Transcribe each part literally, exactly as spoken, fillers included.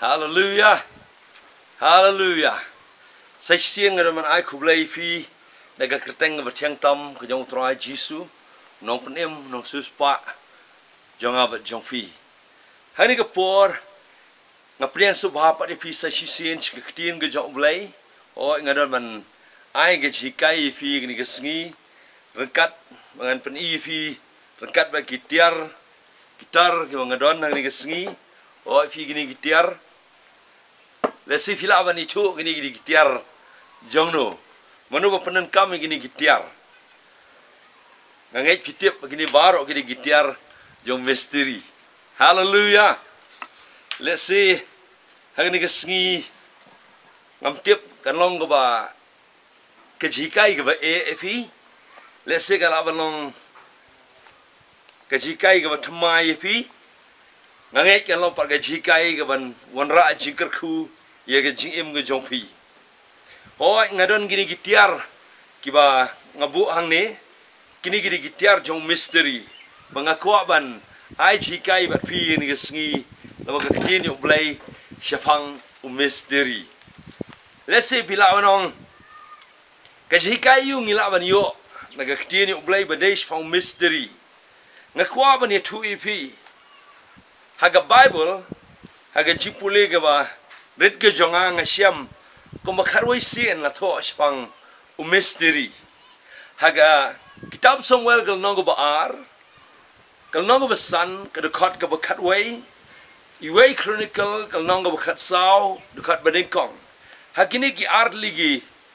Haleluya. Haleluya. Sa shisien nga don ban ai khublei ïa phi da ka kyrteng kaba thiang tam ka jong U Trai Jisu, Nongpynim, Nongsiewspah jong nga bad jong phi. Ha kane ka por nga pdiang sngewbha pat ïa phi sa shisien sha ka ktien ka jong U Blei. Hooid, nga don ban ai ka jinghikai ïa phi kane ka sngi ryngkat ba ngan pyni ïa phi ryngkat bad ki tiar ki tar kiba nga don ha kane ka sngi. Hooid, phi, kine ki tiar. Lehse phi lah ban ithuh kine ki dei ki tiar jong no. Mano ba pyndonkam ïa kine ki tiar? Nga ngeit phi tip ba kine baroh ki dei ki tiar jong misteri. Haleluya. Lehse ha kane ka sngi ngam tip kan long kaba ka jinghikai kaba eh ïa phi. Lehse ka lah ban long ka jinghikai kaba thymmai ïa phi. Nga ngeit kan long pat ka jinghikai kaban wanrah jingkyrkhu ïa ka jingim ka jong phi. Hooid, nga don kine ki tiar kiba nga buh hangne. Kine ki dei ki tiar jong misteri ba nga kwah ban ai jinghikai bad phi ha kane ka sngi, namar ka ktien U Blei shaphang u misteri. Lehse phi lah ban ong, ka jinghikai aïu ngi lah ban ïoh na ka ktien U Blei ba dei shaphang u misteri? Nga kwah ban ïathuh ïa phi, ha ka Baibl, ha ka jingpule kaba rit ka jong nga, nga shem kumba khatwei sien la thoh shaphang u misteri. Ha ka kitab Samuel ka lynnong kaba ar, ka lynnong kaba san, ka dkhot kaba khatwei, Iwei Chronicle ka lynnong kaba khatsaw, dkhot banyngkong. Ha kine ki ar tylli ki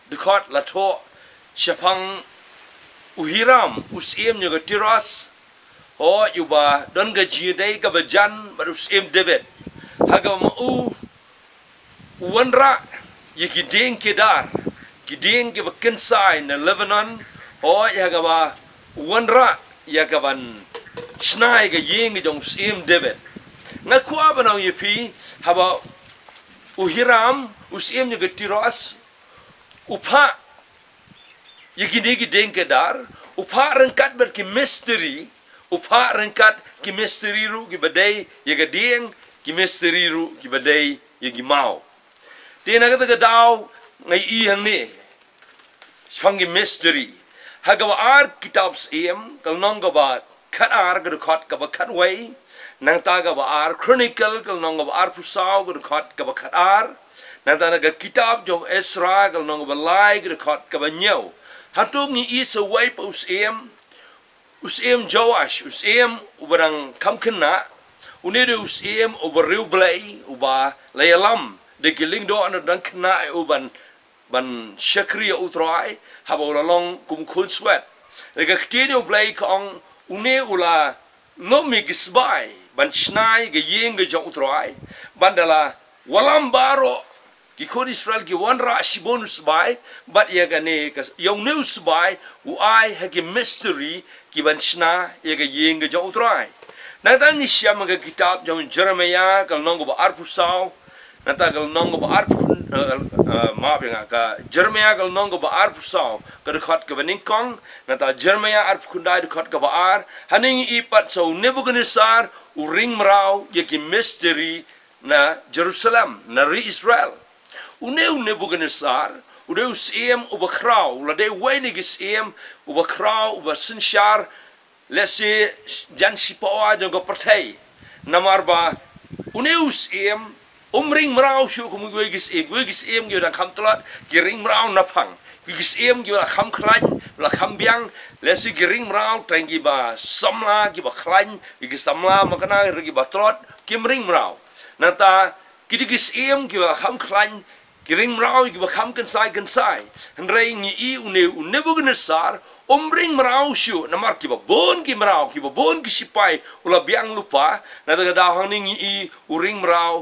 dkhot la thoh shaphang u Hiram, u syiem jong ka Tiros, hooid, uba don ka jingïadei kaba jan bad u syiem David. Ha kaba ma u u wanrah ïa ki dieng kedar, ki dieng kiba kynsai na Lebanon, hooid, ha kaba u wanrah ïa kaban shna ïa ka ïing ka jong u syiem David. Nga kwah ban ong ïa phi, haba u Hiram, u syiem jong ka Tiros, u phah ïa kine ki dieng kedar, u phah ryngkat bad ki misteri, u phah ryngkat ki misteri ruh kiba dei ïa ka dieng, ki misteri ruh kiba dei ïa ki maw. Te na kata ka daw nga ïohi hangne shaphang ki misteri. Ha kaba ar kitab Syiem, ka lynnong kaba khatar, ka dkhot kaba khatwei. Nangta kaba ar Chronicle, ka lynnong kaba arphew saw, ka dkhot kaba khatar. Nangta na ka kitab jong Esra, ka lynnong kaba lai, ka dkhot kaba hynñiew. Hato ngi ïohi sa uwei pat u syiem, u syiem Joash, u syiem uba dang kham khynnah, une u dei u syiem uba riewblei, uba la ïalam da ki lyngdoh naduh u dang khynnah ïa u ban ban shakri ïa U Trai, haba u la long kum u khunswet. Te ka ktien U Blei ka ong, une u la lum ïa ki sbai ban shna ïa ka ïing ka jong U Trai, bad da la wallam baroh ki khun Israel ki wanrah shibun u sbai, bad ïa kane ka, ïa une u sbai u ai ha ki misteri kiban shna ïa ka ïing ka jong U Trai. Nangta ngi shem ha ka kitab jong Jeremiah ka lynnong kaba arphew saw, nangta ka lynnong kaba arphew khyn-, eh, eh, map ïa nga, ka Jeremiah ka lynnong kaba arphew saw, ka dkhot kaba nyngkong, nangta Jeremiah arphew khyndai dkhot kaba ar. Hangne ngi ïohi pat sa u Nebuchadnezzar u ring mraw ïa ki misteri na Jerusalem, na ri Israel. Une u Nebuchadnezzar u dei u syiem uba khraw, u la dei uwei na ki syiem uba khraw, uba synshar lehse jan shipawa jong ka pyrthei. Namar ba une u syiem um ring mraw shuh kum kiwei ki syiem. Kiwei ki syiem kiba dang kham tlot ki ring mraw naphang. Kiwei ki syiem kiba la kham khlaiñ, la kham biang, lehse ki ring mraw tang kiba samla, kiba khlaiñ, ki samla makna, kiba tlot kim ring mraw. Nangta ki dei ki syiem kiba kham khlaiñ, ki ring mraw kiba kham kynsai kynsai. Hynrei ngi ïohi une u Nebuchadnezzar um ring mraw shuh, namar kiba bun ki mraw, kiba bun ki shipai u la biang lypa. Nangta ka daw hangne ngi ïohi u ring mraw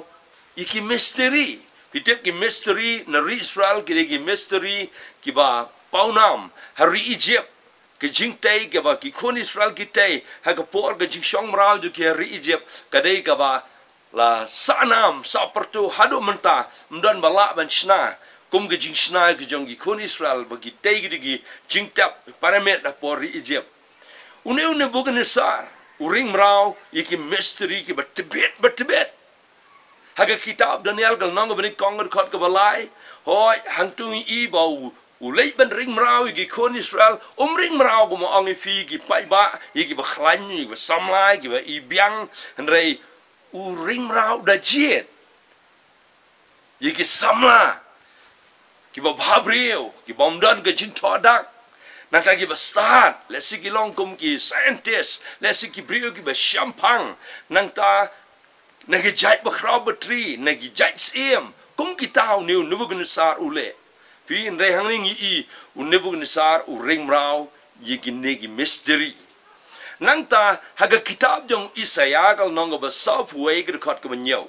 ïa ki misteri. Phi tip ki misteri na ri Israel ki dei ki misteri kiba pawnam. Ha ri Egypt, ka jingtei kaba ki khun Israel ki tei ha ka por ka jingshong mraw jong ki ha ri Egypt, ka dei kaba la sahnam, sahpyrto, haduh mynta ym don ba lah ban shna kum ka jingshna ka jong ki khun Israel ba ki tei ki da ki jingtep pyramid ha por ri Egypt. Une u Nebuchadnezzar u ring mraw ïa ki misteri kiba tbit ba tbit. Ha ka kitab Daniel ka lynnong kaba nyngkong ka dkhot kaba lai. Hooid, hangto ngi i ba u, u leit ban ring mraw ïa ki khun Israel, um ring mraw kumba ong ïa phi ïa ki paidbah, ïa kiba khlaiñ, ïa kiba samla, ïa kiba ibiang, hynrei u ring mraw da jied ïa ki samla, kiba bhabriew, kiba ym don ka jingthoh dak. Nangta kiba stad, lehse ki long kum ki scientist, lehse ki briew kiba shemphang. Nangta na ki jait bakhraw batri, na ki jait syiem, kum kita une u Nebuchadnezzar u leh. Phi, hynrei hangne ngi i u Nebuchadnezzar u ring mraw ïa kine ki mystery. Nangta ha ka kitab jong Isaïah ka lynnong kaba sawphew wei ka dkhot kaba hynñiew.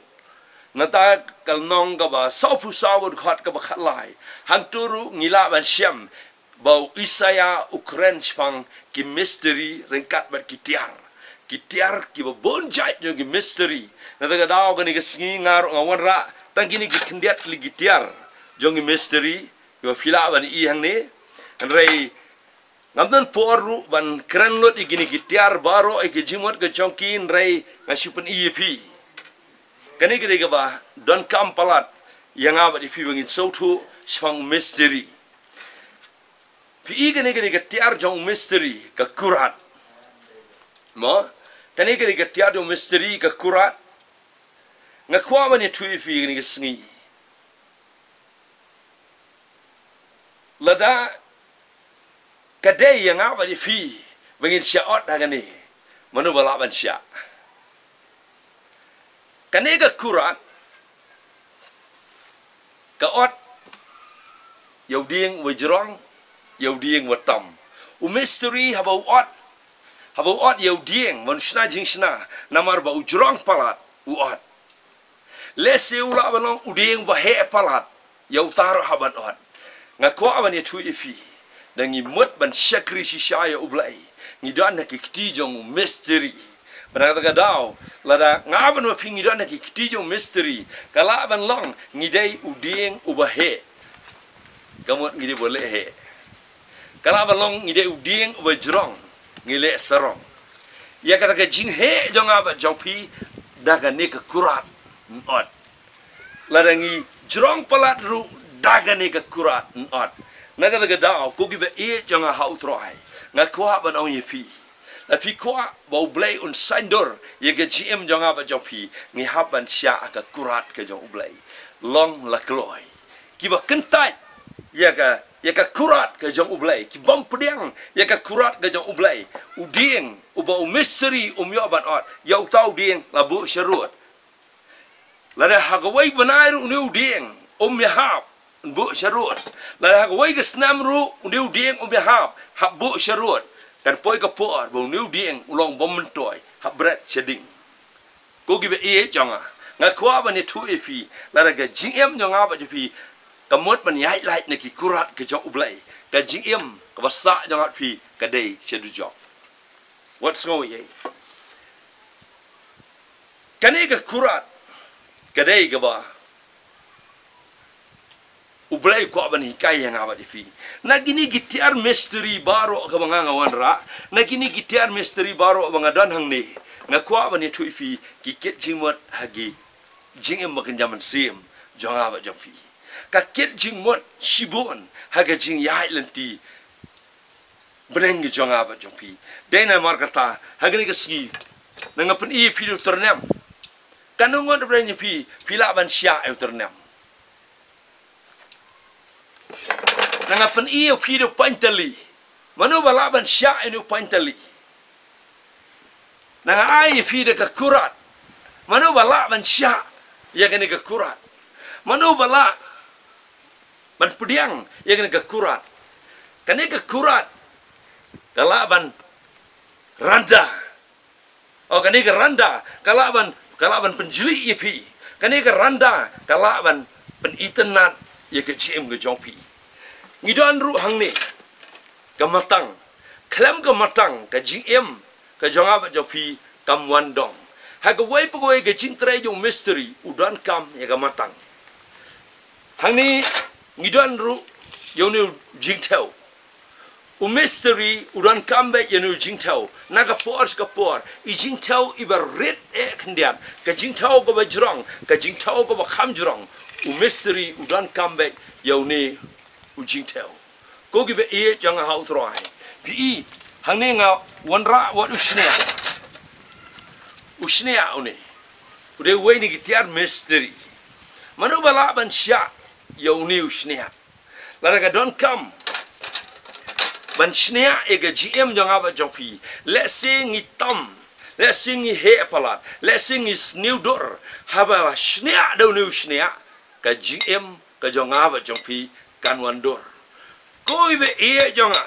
Nangta ka lynnong kaba sawphew saw ka dkhot kaba khatlai. Hangto ruh ngi lah ban shem ba u Isaïah u kren shaphang ki mystery ryngkat bad ki tiar. Ki tiar kiba bun jait jong ki mystery. Nangta ka daw kane ka sngi nga ruh nga wanrah tang kine ki khyndiat tylli ki tiar jong ki mystery kiba phi lah ban i hangne. Hynrei ngam don por ruh ban kren lut ïa kine ki tiar baroh, ïa ki jingmut ka jong ki, hynrei nga shu pyni ïa phi. Kane ka dei kaba donkam palat ïa nga bad ïa phi ba ngin sngewthuh shaphang mystery. Phi i, kane ka dei ka tiar jong mystery, ka kurat. Mo, kane ka dei ka tiar jong mystery, ka kurat. Nga kwah ban ïathuh ïa phi kane ka sngi. Lada ka dei ïa nga bad ïa phi ba ngin shah ot ha kane, mano ba lah ban shah? Kane ka kurat ka ot ïa u dieng uba jrong, ïa u dieng uba tam. U mystery haba u ot, haba u ot ïa u dieng, ban shna jingshna, namar ba u jrong palat u ot. Lehse u lah ban long u dieng uba heh palat, ïa uta ruh hap ban ot. Nga kwah ban ïathuh ïa phi, da ngi mut ban shakri shisha ïa U Blei, ngi don ha ki kti jong u mystery. Bad na kata ka daw, lada nga bad ma phi ngi don ha ki kti jong u mystery, ka lah ban long ngi dei u dieng uba heh, ka mut ngi dei uba leh heh. Ka lah ban long ngi dei u dieng uba jrong, ngi leh sarong. Ïa kata ka jingheh jong nga bad jong phi, da kane ka kurat yn ot. Lada ngi jrong palat ruh, da kane ka kurat yn ot. Na kata ka daw, ko kiba ïeit jong nga ha U Trai, nga kwah ban ong ïa phi, lada phi kwah ba U Blei un saiñdur ïa ka jingim jong nga bad jong phi, ngi hap ban shah ha ka kurat ka jong U Blei. Long la kloi kiba kyntait ïa ka, ïa ka kurat ka jong U Blei, ki bym pdiang ïa ka kurat ka jong U Blei. U dieng uba u mystery um ïoh ban ot, ïa uta u dieng la buh sharud. Lada ha kawei ka bnai ruh une u dieng um ïahap, buh sharud. Lada ha kawei ka snem ruh une u dieng um ïahap, hap buh sharud. Kan poi ka por ba une u dieng u long bym myntoi, hap bret sha ding. Ko kiba ïeit jong nga, nga kwah ban ïathuh ïa phi, lada ka jingim jong nga bad jong phi ka mut ban ïaid lait na ki kurat ka jong U Blei, ka jingim kaba sah jong nga bad phi ka dei sha dujok. Wat sngew ei ei. Kane ka kurat ka dei kaba U Blei u kwah ban hikai ïa nga bad ïa phi. Na kine ki tiar mystery baroh kaba nga nga wanrah, na kine ki tiar mystery baroh ba nga don hangne, nga kwah ban ïathuh ïa phi ki kit jingmut ha ki jingim ba kynja mynsiem jong nga bad jong phi. Ka kit jingmut shibun ha ka jingïaid lynti bneng ka jong nga bad jong phi. Dei namar kata, ha kane ka sngi, nga pyni ïa phi da u tyrnem. Katno ngut ba ïa phi, phi lah ban shah ïa u tyrnem? Nga pyni ïa phi da u paintalli. Mano ba lah ban shah ïa u paintalli? Nga ai ïa phi da ka kurat. Mano ba lah ban shah ïa kane ka kurat? Mano ba lah ban pdiang ïa kane ka kurat? Kane ka kurat ka lah ban randa. O, kane ka randa ka lah ban, ka lah ban pynjlih ïa phi. Kane ka randa ka lah ban pynitynnad ïa ka jingim ka jong phi. Ngi don ruh hangne ka matang. Khlem ka matang, ka jingim ka jong nga bad jong phi kam wan dong. Ha kawei pa kawei ka jingtrei jong u mistri u donkam ïa ka matang. Hangne ngi don ruh ïa une u jingthew. U mistri u donkam beit ïa une u jingthew. Na ka por sha ka por, i jingthew iba rit eh khyndiat, ka jingthew kaba jrong, ka jingthew kaba kham jrong, u mistri u donkam beit ïa une u jingthew. Ko kiba ïeit jong nga ha U Trai, phi i, hangne nga wanrah wat u shñiah. U shñiah une u dei uwei na ki tiar mistri. Mano ba lah ban shah ïa une u shñiah? Lada ka donkam ban shñiah ïa ka jingim jong nga bad jong phi, lehse ngi tam, lehse ngi heh palat, lehse ngi sniew dur, haba la shñiah da une u shñiah, ka jingim ka jong nga bad jong phi kan wan dur. Ko iba ïeit jong nga,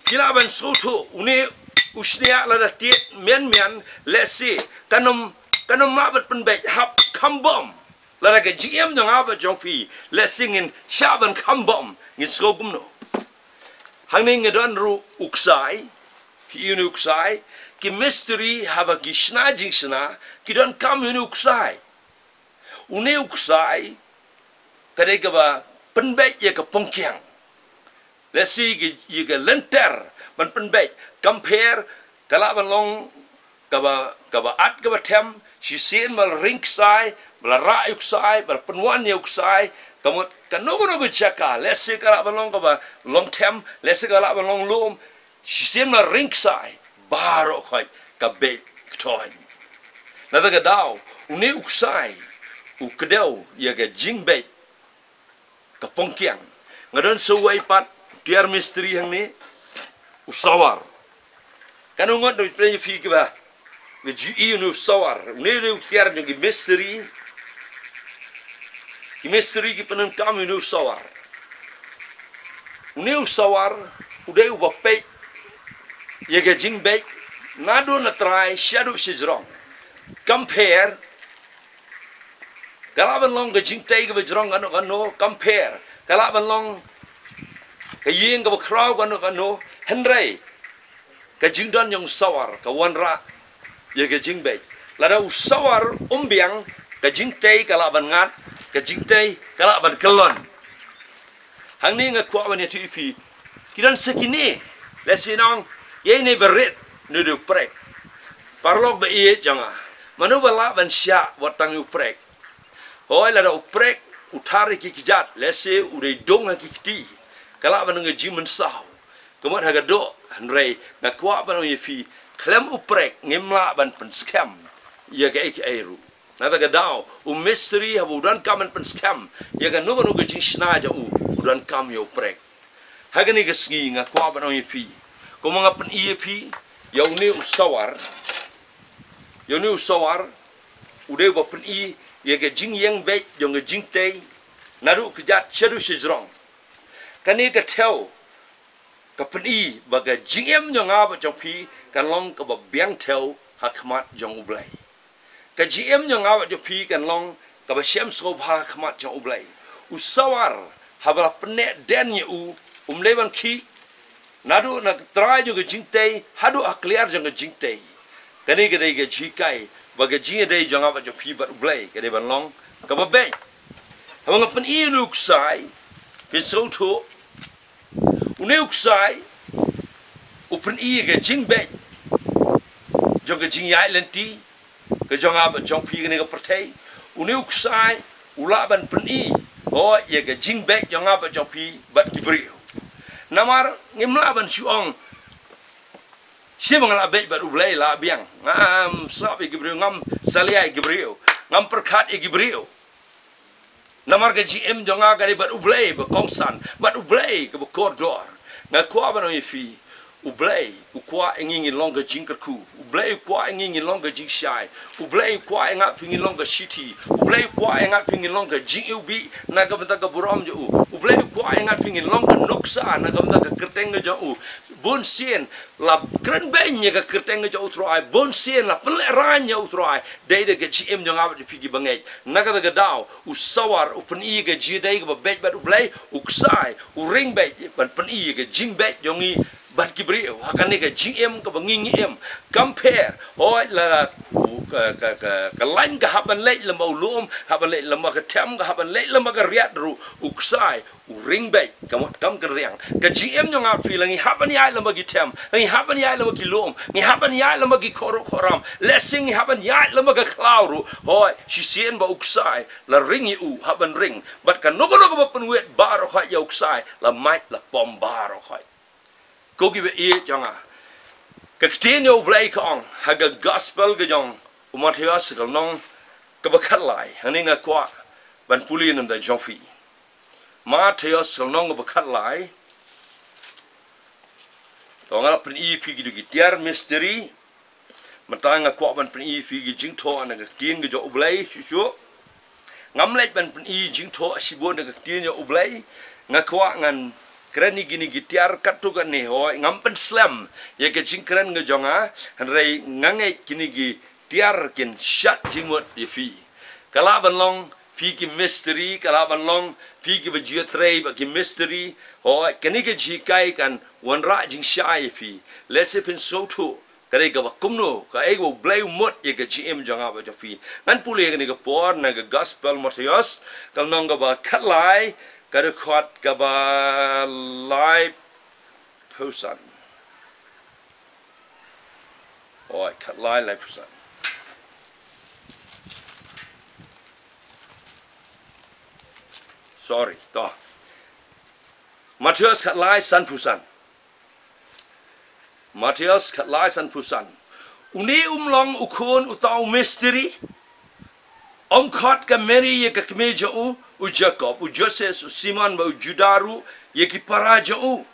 ki lah ban sngewthuh, une u shñiah lada tied mian mian, lehse kan ym, kan ym lah ban pynbeit, hap kham bom. Lada ka jingim jong nga bad jong phi, lehse ngin shah ban kham bom, ngin sngew kumno? Hangne nga don ruh u ksai, phi i une u ksai, ki mistri haba ki shna jingshna, ki donkam ïa une u ksai. Une u ksai ka dei kaba pynbeit ïa ka pongkiang. Lehse ïa ka, ïa ka lynter ban pynbeit. Compare, ka lah ban long kaba, kaba at kaba them, shisien ba la ring ksai, ba la rah ïa u ksai, ba la pynwan ïa u ksai, ka mut kano kano ka jaka, lehse ka lah ban long kaba long them, lehse ka lah ban long lum, shisien ba la ring ksai, baroh khoit ka beit kthoi. Nangta ka daw, une u ksai u kdew ïa ka jingbeit ka pongkiang. Nga don sa uwei pat u tiar mistri hangne, u sawar. Kano ngut na phi kiba nga ju i une u sawar, une u tiar jong ki mistri. Ki mistri ki pyndonkam ïa une u sawar. Une u sawar u dei uba peit ïa ka jingbeit naduh na trai shaduh shajrong. Compare, ka lah ban long ka jingtei kaba jrong kano kano, compare, ka lah ban long ka ïing kaba khraw kano kano, hynrei ka jingdon jong u sawar ka wanrah ïa ka jingbeit. Lada u sawar um biang, ka jingtei ka lah ban ngat, ka jingtei ka lah ban kyllon. Hangne nga kwah ban ïathuh ïa phi, ki don sa kine, lehse nong, ïa ine ba rit, une u dei u prek. Paralok ba ïeit jong nga, mano ba lah ban shah wat tang ïa u prek? Hooid, lada u prek u thar ïa ki kjat, lehse u dei dung ha ki kti, ka lah ban long ka jingmynsaw. Ka mut ha ka doh, hynrei nga kwah ban ong ïa phi, khlem u prek ngim lah ban pynskhem ïa kaei kaei ruh. Nangta ka daw, u mistri haba u donkam ban pynskhem ïa kano kano ka jingshna jong u, u donkam ïa u prek. Ha kane ka sngi nga kwah ban ong ïa phi, kumba nga pyni ïa phi, ïa une u sawar, ïa une u sawar u dei uba pyni ïa ka jingïeng beit jong ka jingtei naduh kjat shaduh shajrong. Kane ka thew ka pyni ba ka jingim jong nga bad jong phi kan long kaba biang thew ha khmat jong U Blei. Ka jingim jong nga bad jong phi kan long kaba shem sngewbha ha khmat jong U Blei. U sawar, haba la pynneh dien ïa u, um dei ban khih naduh na trai jong ka jingtei haduh ha kliar jong ka jingtei. Kane ka dei ka jinghikai ba ka jingïadei jong nga bad jong phi bad U Blei ka dei ban long kaba beit. Haba nga pyni ïa une u ksai, phin sngewthuh, une u ksai u pyni ïa ka jingbeit jong ka jingïaid lynti ka jong nga bad jong phi kane ka pyrthei. Une u ksai u lah ban pyni, hooid, ïa ka jingbeit jong nga bad jong phi bad ki briew. Namar ngim lah ban shu ong, shi ba nga la beit bad U Blei la biang, ngam sngap ïa ki briew, ngam salia ïa ki briew, ngam pyrkhat ïa ki briew. Namar ka jingim jong nga ka dei bad U Blei ba kongsan, bad U Blei kaba kordor. Nga kwah ban ong ïa phi, U Blei u kwah ïa ngi ngin long ka jingkyrkhu. U Blei u kwah ïa ngi ngin long ka jingshai. U Blei u kwah ïa nga bad phi ngin long ka shithi. U Blei u kwah ïa nga bad phi ngin long ka jingiwbih na ka bynta ka burom jong u. U Blei u kwah ïa nga bad phi ngin long ka nuksa na ka bynta ka kyrteng ka jong u. Bun sien la kren beiñ ïa ka kyrteng ka jong U Trai, bun sien la pynlehraiñ ïa U Trai. Dei da ka jingim jong nga bad phi kiba ngeit. Na kata ka daw, u sawar u pyni ïa ka jingïadei kaba beit bad U Blei, u ksai u ring beit ban pyni ïa ka jingbeit jong ngi bad ki briew ha kane ka jingim kaba ngi ngi im. Compare, hooid, la, u, ka, ka, ka, ka lain ka hap ban leit lem bad u lum, hap ban leit lem bad ka them, ka hap ban leit lem bad ka riat ruh, u ksai u ring beit, ka mut kam kynriang. Ka jingim jong nga bad phi, la ngi hap ban ïaid lem bad ki them, la ngi hap ban ïaid lem bad ki lum, ngi hap ban ïaid lem bad ki khoro khoram, lehse ngi hap ban ïaid lem bad ka khlaw ruh, hooid, shisien ba u ksai la ring ïa u, hap ban ring. Bad kano kano kaba pynwit baroh khoit ïa u ksai, la mait la pom baroh khoit. Ko kiba ïeit jong nga, ka ktien jong U Blei ka ong ha ka gospel ka jong u Mathaios ka lynnong kaba khatlai, hangne nga kwah ban pule na ka bynta jong phi. Mathaios ka lynnong kaba khatlai. To nga la pyni ïa phi kito ki tiar mystery. Mynta nga kwah ban pyni ïa phi ki jingthoh na ka ktien ka jong U Blei shuh shuh. Ngam leit ban pyni jingthoh shibun na ka ktien jong U Blei. Nga kwah ngan kren ïa kine ki tiar katto katne, hooid, ngam pynslem ïa ka jingkren ka jong nga, hynrei nga ngeit kine ki tiar kin shad jingmut ïa phi. Ka lah ban long phi ki mystery, ka lah ban long phi kiba ju ïatrei bad ki mystery, hooid, kane ka jinghikai kan wanrah jingshai ïa phi. Lehse phin sngewthuh ka dei kaba kumno, kaei kaba U Blei u mut ïa ka jingim jong nga bad jong phi. Ngan pule ïa kane ka por na ka gospel Mathaios ka lynnong kaba khatlai, ka dkhot kaba laiphew san. Hooid, khatlai laiphew san. Sorry, to. Mathaios khatlai sanphew san. Mathaios khatlai sanphew san. Une um long u khun uta u mystery? Um khot ka Mary ïa ka kmie jong u, u Jakob, u Joses, u Simon bad u Juda ruh ïa ki para jong u?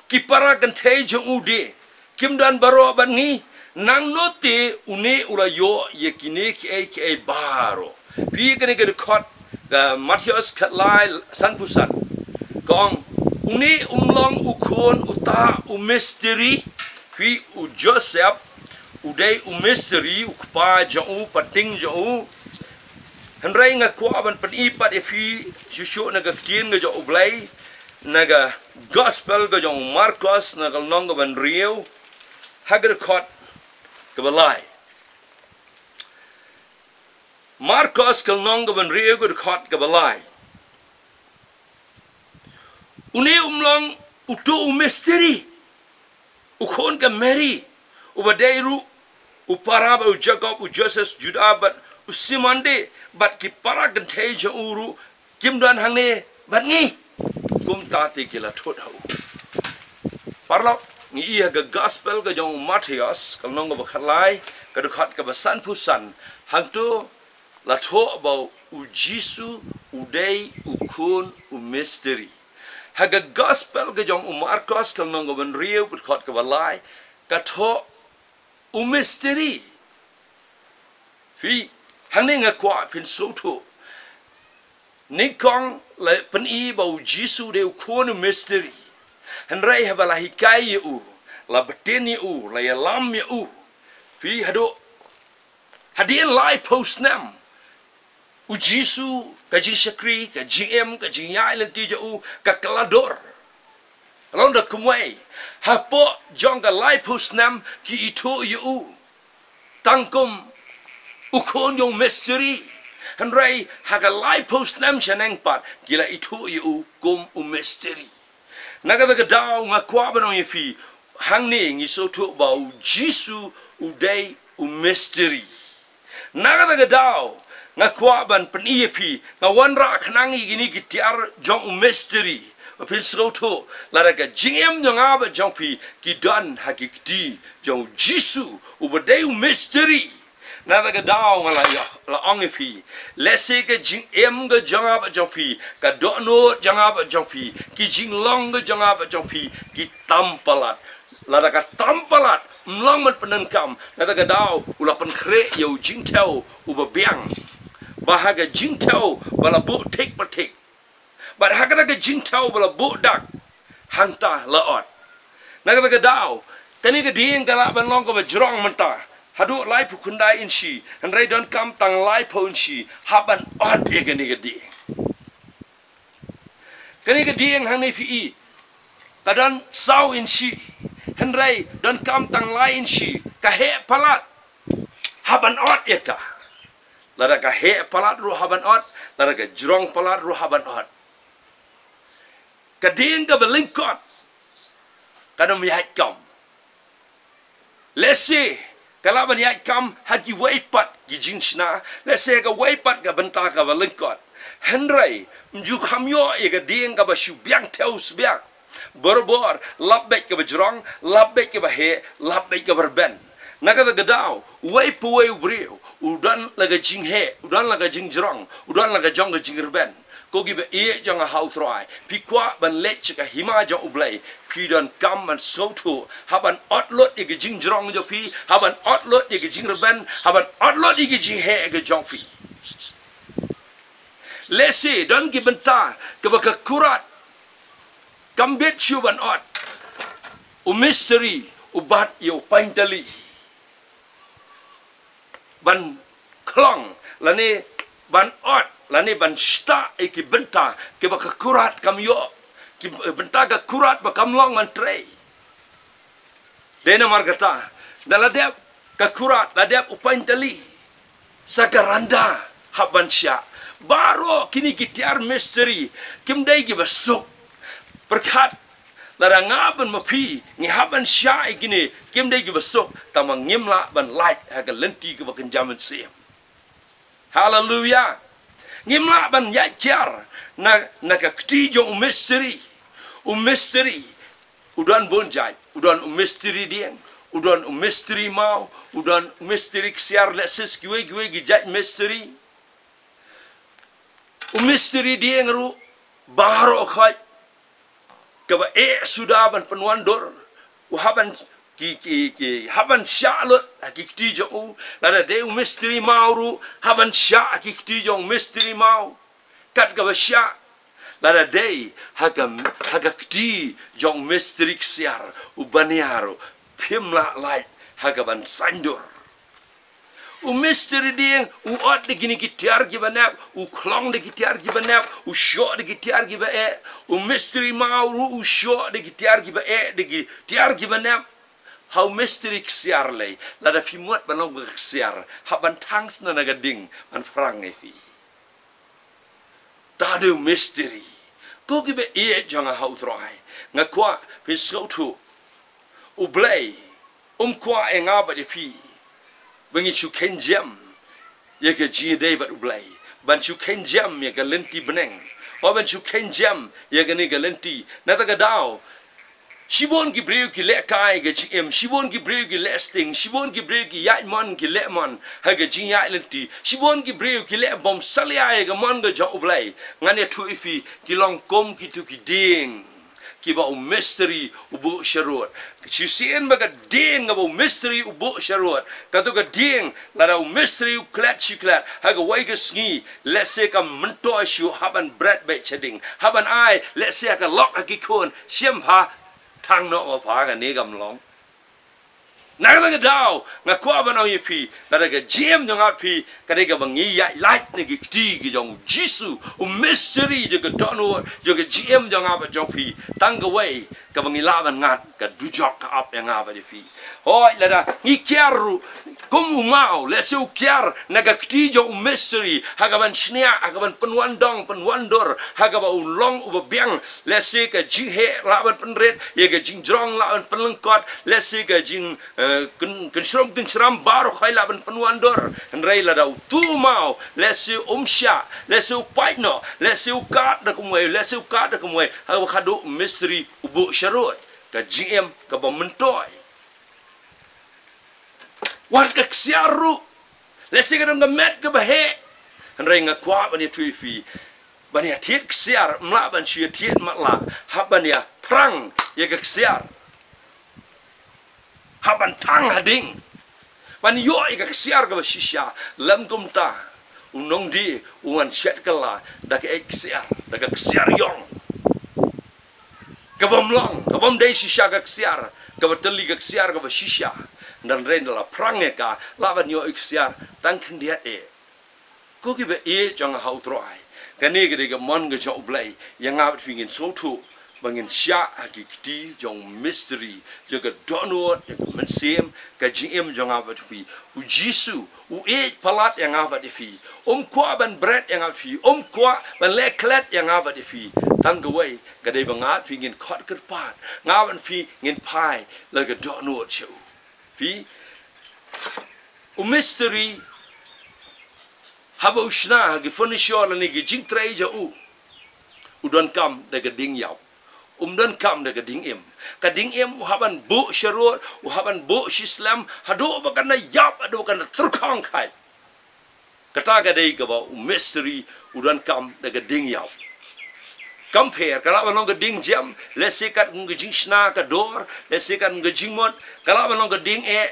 Ki para kynthei jong u de kim don baroh bad ngi? Nangno te une u la ïoh ïa kine kiei kiei baroh? Phi ïa kane ka dkhot ka Mathaios khatlai sanphew san. Ka ong, une um long u khun uta u mystery? Phi, u Joseph u dei u mystery, u kpa jong u, pateng jong u. Hynrei nga kwah ban pyni pat ïa phi shuh shuh na ka ktien ka jong U Blei, na ka gospel ka jong u Markos, na ka lynnong kaba hynriew, ha ka dkhot kaba lai. Markos ka lynnong kaba hynriew, ka dkhot kaba lai. Une um long uto u mystery? U khun ka Mary, uba dei ruh u para bad u Jakob, u Joses, Juda bad u Simon de, bad ki para kynthei jong u ruh kim don hangne bad ngi? Kumta te ki la thut ha u. Paralok, ngi ïohi ha ka gospel ka jong u Mathaios ka lynnong kaba khatlai, ka dkhot kaba sanphew san, hangto la thoh ba u Jisu u dei u khun u mystery. Ha ka gospel ka jong u Markos ka lynnong kaba hynriew, ka dkhot kaba lai, ka thoh u mystery. Phi, hangne nga kwah phin sngewthuh. Nyngkong la pyni ba u Jisu u dei u khun u mystery. Hynrei haba la hikai ïa u, la btin ïa u, la ïalam ïa u, phi, haduh hadien laiphew snem, u Jisu, ka jingshakri, ka jingim, ka jingïaid lynti jong u ka kylla dur. Ka long da kumwei? Hapoh jong ka laiphew snem ki ithuh ïa u tang kum u khun jong u mystery. Hynrei ha ka laiphew snem shaneng pat ki la ithuh ïa u kum u mystery. Na kata ka daw nga kwah ban ong ïa phi, hangne ngi sngewthuh ba u Jisu u dei u mystery. Na kata ka daw nga kwah ban pyni ïa phi, nga wanrah khnang ïa kine ki tiar jong u mystery, ba phin sngewthuh lada ka jingim jong nga bad jong phi ki don ha ki kti jong u Jisu uba dei u mystery. Na kata ka daw nga la ïoh, la ong ïa phi, lehse ka jingim ka jong nga bad jong phi, ka dohnud jong nga bad jong phi, ki jinglong ka jong nga bad jong phi ki tam palat. Lada ka tam palat, ym long ban pyndonkam, na kata ka daw u la pynkhreh ïa u jingthew uba biang, ba ha ka jingthew ba la buh thik pa thik, bad ha kata ka jingthew ba la buh dak, hangta la ot. Na kata ka daw kane ka dieng ka lah ban long kaba jrong mynta haduh laiphew khyndai inshi, hynrei donkam tang laiphew inshi hap ban ot ïa kane ka dieng. Kane ka dieng hangne phi i, ka don saw inshi. Hynrei donkam tang lai inshi, ka heh palat, hap ban ot ïa ka. Lada ka heh palat ruh hap ban ot, lada ka jrong palat ruh hap ban ot. Ka dieng kaba lyngkot kan ym ïaid kam. Lehse ka lah ban ïaid kam ha kiwei pat ki jingshna, lehse ha kawei pat ka bynta kaba lyngkot. Hynrei ym ju kham ïoh ïa ka dieng kaba shu biang thew sbiang. Barabor, lap beit kaba jrong, lap beit kaba heh, lap beit kaba rben. Na kata ka daw, uwei pa uwei u briew u don la ka jingheh, u don la ka jingjrong, u don la ka jong ka jingrben. Ko kiba ïeit jong nga ha U Trai, phi kwah ban leit sha ka hima jong U Blei, phi donkam ban sngewthuh, hap ban ot lut ïa ka jingjrong jong phi, hap ban ot lut ïa ka jingrben, hap ban ot lut ïa ka jingheh ka jong phi. Lehse don ki bynta kaba ka kurat kam bit shuh ban ot. U mistri u bat ïa u paintalli ban khlong lane ban ot lane ban shtah ïa ki bynta kiba ka kurat kam ïoh, ki bynta ka kurat ba kam long ban trei. Dei namar kata, da la dep ka kurat, la dep u paintalli, sa ka randa hap ban shah. Baroh kine ki tiar mistri kim dei kiba suk. Pyrkhat, lada nga bad ma phi ngi hap ban shah ïa kine, kim dei kiba suk, tangba ngim lah ban lait ha ka lynti kaba kynja mynsiem. Haleluya. Ngim lah ban ïaid kiar na, na ka kti jong u mistri. U mistri u don bun jait, u don u mistri dieng, u don u mistri maw, u don u mistri ksiar, lehse kiwei kiwei ki jait mistri. U mistri dieng ruh baroh khoit kaba eh suda ban pynwandur, u hap ban ki, ki, ki hap ban shah lut ha ki kti jong u. Lada dei u mistri maw ruh hap ban shah ha ki kti jong u mistri maw. Kat kaba shah, lada dei ha ka, ha ka kti jong u mistri ksiar, u baniah ruh phim lah lait ha ka ban saiñdur. U mistri dieng u ot da kine ki tiar kiba nep, u khlong da ki tiar kiba nep, u shoh da ki tiar kiba eh. U mistri maw ruh u shoh da ki tiar kiba eh, da ki tiar kiba nep. Ha u mistri ksiar lei, lada phi mut ban long ka ksiar, hap ban thang sna na ka ding ban phrang ïa phi. Tang dei u mistri. Ko kiba ïeit jong nga ha U Trai, nga kwah phin sngewthuh, U Blei um kwah ïa nga bad ïa phi ba ngin shu kheiñ jem ïa ka jingïadei bad U Blei, ban shu kheiñ jem ïa ka lynti bneng, o ban shu kheiñ jem ïa kane ka lynti. Na kata ka daw, shibun ki briew ki leh kai ïa ka jingim, shibun ki briew ki leh sting, shibun ki briew ki ïaid mon, ki leh mon ha ka jingïaid lynti, shibun ki briew ki leh bym salia ïa ka mon ka jong U Blei. Ngan ïathuh ïa phi, ki long kum kitu ki dieng kiba u mistri u buh sharud. Shisien ba ka dieng kaba u mistri u buh sharud, kato ka dieng, lada u mistri u klet shi klet ha kawei ka sngi, lehse kam myntoi shuh, hap ban bret beit shading, hap ban ai, lehse ha ka lok ha ki khun, shim pha, thang noh ma pha, kane kam long. Na kata ka daw nga kwah ban ong ïa phi, lada ka jingim jong nga bad phi ka dei kaba ngi ïaid lait na ki kti ki jong u Jisu, u mistri jong ka dohnud jong ka jingim jong nga bad jong phi, tang kawei kaba ngi lah ban ngat, ka dujok ka ap ïa nga bad ïa phi. Hooid, lada ngi kiar ruh kum u maw, lehse u kiar na ka kti jong u mistri ha ka ban shniah, ha ka ban pynwandong pynwandur, ha kaba u long uba biang, lehse ka jingheh lah ban pynrit, ïa ka jingjrong lah ban pynlyngkot, lehse ka jing, eh, kyn-, kynshrum kynshram baroh khoit lah ban pynwandur. Hynrei lada utu u maw, lehse um shah, lehse u pait noh, lehse u kad da kumwei, lehse u kad da kumwei, ha kaba khadduh u mistri u buh sharud, ka jingim kaba myntoi. Wat ka ksiar ruh, lehse ka don ka met kaba heh, hynrei nga kwah ban ïathuh ïa phi, ban ïa thied ksiar, ym lah ban shu ïa thied matlah, hap ban ïa phrang ïa ka ksiar. Hap ban thang ha ding ban ïoh ïa ka ksiar kaba shisha. Lym kumta, u nongdie u wan shet kylla da ka eit ksiar, da ka ksiar ïong, kaba ym long, kaba ym dei shisha ka ksiar, kaba tylli ka ksiar kaba shisha. Hynrei lada la phrang ïa ka, lah ban ïoh ïa ka ksiar tang khyndiat eh. Ko kiba ïeit jong nga ha U Trai, kane ka dei ka mon ka jong U Blei ïa nga bad phi, ngin sngewthuh ba ngin shah ha ki kti jong mystery, jong ka dohnud, jong ka mynsiem, ka jingim jong nga bad phi. U Jisu u ïeit palat ïa nga bad ïa phi. Um kwah ban bret ïa nga bad phi. Um kwah ban leh klet ïa nga bad ïa phi. Tang kawei ka dei ba nga bad phi ngin khot kyrpad, nga bad phi ngin phai la ka dohnud sha u. Phi, u mystery haba u shna ha ki furniture lane ki jingtrei jong u, u donkam da ka ding ïap. Um donkam da ka ding im. Ka ding im u hap ban buh sharud, u hap ban buh shislem, haduh ba kan da ïap, haduh ba kan da tyrkhong kai. Kata ka dei kaba u mystery u donkam da ka ding ïap. Compare, ka lah ban long ka ding jem, lehse katkum ka jingshna ka dor, lehse katkum ka jingmut, ka lah ban long ka ding eh,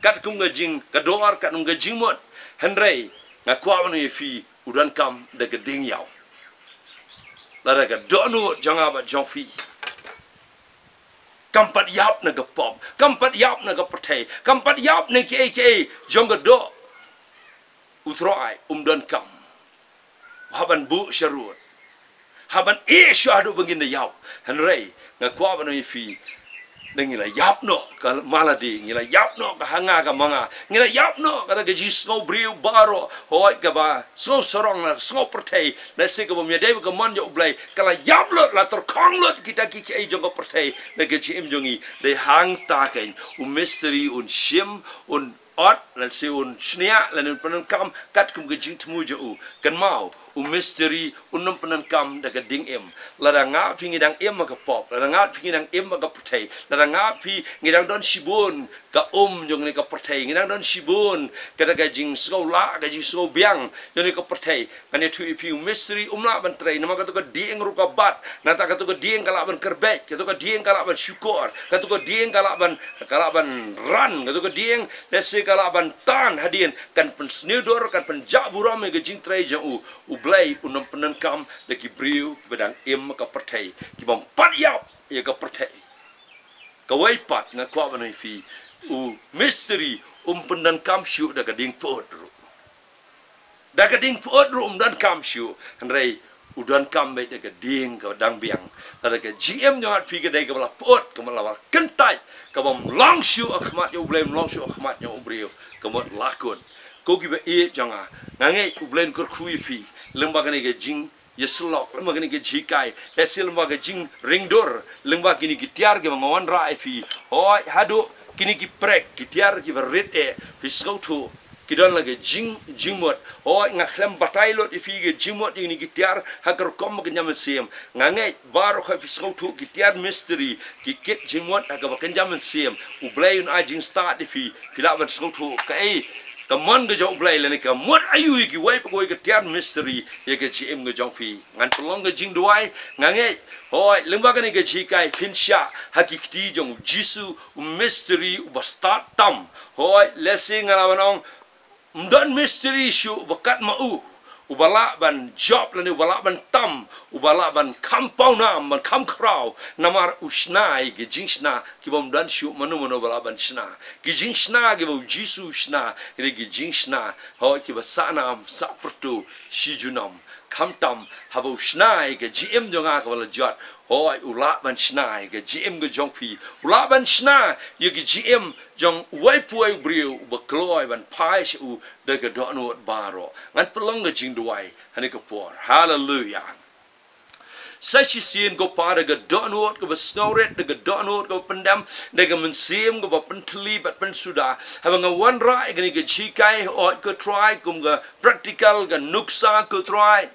katkum ka jing, ka dor, katkum ka jingmut. Hynrei nga kwah ban ong ïa phi, u donkam da ka ding ïap. Lada ka dohnud jong nga bad jong phi kam pat ïap na ka pop, kam pat ïap na ka pyrthei, kam pat ïap na kiei kiei jong ka doh, u Trai um donkam. U hap ban buh sharud, hap ban ïeh shuh haduh ba ngin da ïap. Hynrei nga kwah ban ong ïa phi, da ngi la ïap noh ka ma lade, ngi la ïap noh ka ha nga ka ma nga, ngi la ïap noh kata ka jingsngew briew baroh, hooid, kaba sngew sarong na sngew pyrthei, lehse kaba ym ïadei bad ka mon jong U Blei, ka la ïap lut, la tyrkhong lut kita ki kiei jong ka pyrthei na ka jingim jong ngi. Dei hangta keiñ u mystery un shim, un ot, lehse un shniah, lane un pyndonkam katkum ka jingthmu jong u. Kynmaw, u mystery un ym pyndonkam da ka ding im. Lada nga bad phi ngi dang im ha ka pop, lada nga bad phi ngi dang im ha ka pyrthei, lada nga bad phi ngi dang don shibun ka um jong kane ka pyrthei, ngi dang don shibun kata ka jingsngewlah, ka jingsngewbiang jong kane ka pyrthei, ngan ïathuh ïa phi, u mystery um lah ban trei, namar kato ka dieng ruh ka bat. Nangta kato ka dieng ka lah ban kyrbeit, kato ka dieng ka lah ban shukor, kato ka dieng ka lah ban, ka lah ban ran, kato ka dieng lehse ka lah ban tan hadien, kan pynsniew dor, kan pynjah burom ïa ka jingtrei jong u. U Blei un ym pyndonkam da ki briew kiba dang im ha ka pyrthei, kiba ym pat ïap ïa ka pyrthei. Kawei pat nga kwah ban ong ïa phi, u mystery um pyndonkam shuh da ka ding pyut ruh. Da ka ding pyut ruh um donkam shuh, hynrei u donkam beit da ka ding kaba dang biang. Lada ka jingim jong nga bad phi ka dei kaba la pyut, kaba la, la kyntait, kaba ym long shuh ha khmat jong U Blei, ym long shuh ha khmat jong u briew, ka mut la kut. Ko kiba ïeit jong nga, nga ngeit U Blei un kyrkhu ïa phi lyngba kane ka jing ïasyllok, lyngba kane ka jinghikai, lehse lyngba ka jingringdur, lyngba kine ki tiar kiba nga wanrah ïa phi. Hooid, haduh kine ki prek, ki tiar kiba rit eh, phi sngewthuh, ki don la ka jing, jingmut. Hooid, nga khlem batai lut ïa phi ka jingmut jong kine ki tiar ha ka rukom ba kynja mynsiem. Nga ngeit baroh khoit phi sngewthuh ki tiar mystery ki kit jingmut ha kaba kynja mynsiem. U Blei un ai jingstad ïa phi, phi lah ban sngewthuh kaei ka mon ka jong U Blei lane ka mut aïu ïa kiwei pa kawei ka tiar mystery ïa ka jingim ka jong phi. Ngan pynlong ka jingduwai, nga ngeit, hooid, lyngba kane ka jinghikai phin shah ha ki kti jong u Jisu, u mystery uba stad tam. Hooid, lehse nga lah ban ong, ym don mystery shuh uba kat ma u, uba lah ban jop lane uba lah ban tam, uba lah ban kham pawnam, ban kham khraw, namar u shna ïa ki jingshna kiba ym don shuh mano mano ba lah ban shna. Ki jingshna kiba u Jisu u shna, ki dei ki jingshna, hooid, kiba sahnam, sahpyrto, shi junom. Khamtam haba u shna ïa ka jingim jong nga kaba la jot, hooid, u lah ban shna ïa ka jingim ka jong phi, u lah ban shna ïa ka jingim jong uwei pa uwei u briew uba kloi ban phai sha u da ka dohnud baroh. Ngan pynlong ka jingduwai ha kane ka por. Haleluya. Sa shisien ko Pa, da ka dohnud kaba sngewrit, da ka dohnud kaba pyndem, da ka mynsiem kaba pynthylli bad pynsuda, haba nga wanrah ïa kane ka jinghikai, hooid ko Trai, kum ka practical, ka nuksa ko Trai.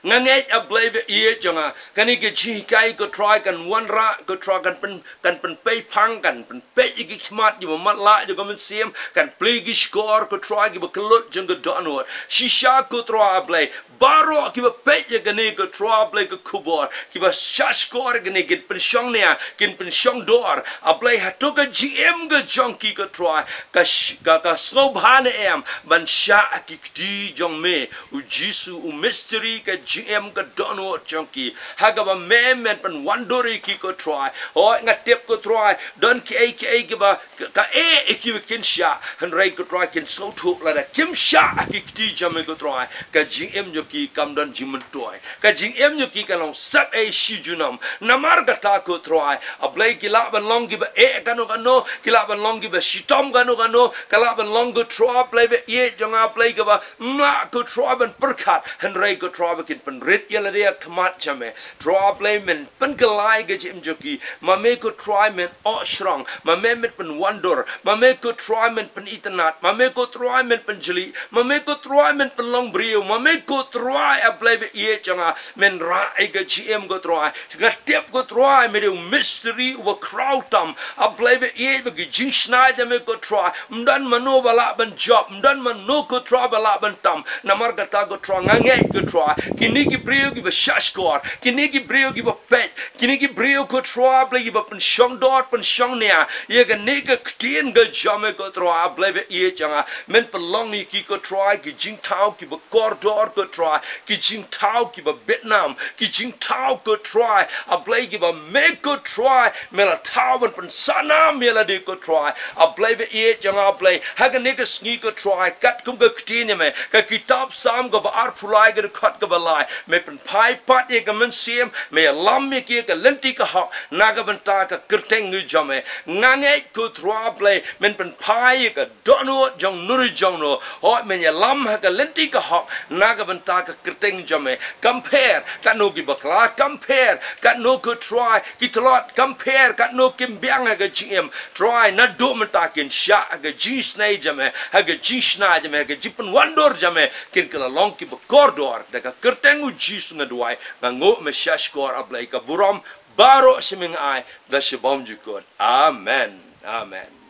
Nga ngeit, A Blei ba ïeit jong nga, kane ka jinghikai ko Trai kan wanrah, ko Trai kan pyn, kan pynpei phang, kan pynpei ïa ki khmat kiba matlah jong ka mynsiem, kan plie ki shkor ko Trai kiba kyllut jong ka dohnud. Shisha ko Trai A Blei, baroh kiba peit ïa kane ko Trai A Blei ka khubor, kiba shah shkor ïa kane, kin pynshong nia, kin pynshong dor. A Blei, hato ka jingim ka jong ki ko Trai, ka sh-, ka, ka sngewbha ne em ban shah ha ki kti jong me, u Jisu, u mystery ka jingim ka dohnud jong ki. Ha kaba me men pynwandur ïa ki ko Trai. Hooid, nga tip ko Trai, don kiei kiei kiba ka, ka eh ïa ki ba kin shah, hynrei ko Trai kin sngewthuh lada kim shah ha ki kti jong me ko Trai, ka jingim jong ki kam don jingmyntoi. Ka jingim jong ki ka long sep ei shi junom. Namar kata ko Trai, A Blei, ki lah ban long kiba eh kano kano, ki lah ban long kiba shitom kano kano, ki lah ban long ko Trai A Blei ba ïeit jong nga A Blei kaba ym lah ko Trai ban pyrkhat, hynrei ko Trai ba kin pynrit ïa lade ha khmat jong me. Trai A Blei, men pynkylla ka jingim jong ki, ma me ko Trai men oh shrong, ma me men pynwandur, ma me ko Trai men pynitynnad, ma me ko Trai men pynjli, ma me ko Trai men pynlong briew, ma me ko Trai A Blei ba ïeit jong nga, men rah ïa ka jingim ko Trai. Nga tip ko Trai me dei u mistri uba khraw tam, A Blei ba ïeit, ba ki jingshna jong me ko Trai ym don mano ba lah ban jop, ym don mano ko Trai ba lah ban tam. Namar kata ko Trai nga ngeit ko Trai, kine ki briew kiba shahshkor, kine ki briew kiba peit, kine ki briew ko Trai A Blei kiba pynshong dor pynshong nia ïa kane ka ktien ka jong me ko Trai A Blei ba ïeit jong nga, men pynlong ïa ki ko Trai ki jingthaw kiba kordor ko Trai, ki jingthaw kiba bitnam, ki jingthaw ko Trai A Blei kiba me ko Trai me la thaw ban pynsannam ïa lade ko Trai A Blei ba ïeit jong nga A Blei. Ha kane ka sngi ko Trai, katkum ka ktien jong me, ka kitab Salm kaba arphew lai ka dkhot kaba lai, me pynphai pat ïa ka mynsiem, me ïalam ïa ki ha ka lynti ka hok na ka bynta ka kyrteng ka jong me. Nga ngeit ko Trai A Blei men pynphai ïa ka dohnud jong no re jong no, hooid men ïalam ha ka lynti ka hok na ka bynta ka kyrteng jong me. Kam pher katno ki bakla, kam pher katno ko Trai ki tlot, kam pher katno kim biang ha ka jingim, Trai naduh mynta kin shah ha ka jingisynei jong me, ha ka jingshna jong me, ha ka jingpynwandur jong me, kin kylla long kiba kordor. Da ka kyrteng u Jisu nga duwai, nga nguh, me shahshkor A Blei, ka burom baroh sha me nga ai da shibun jukut. Amen. Amen.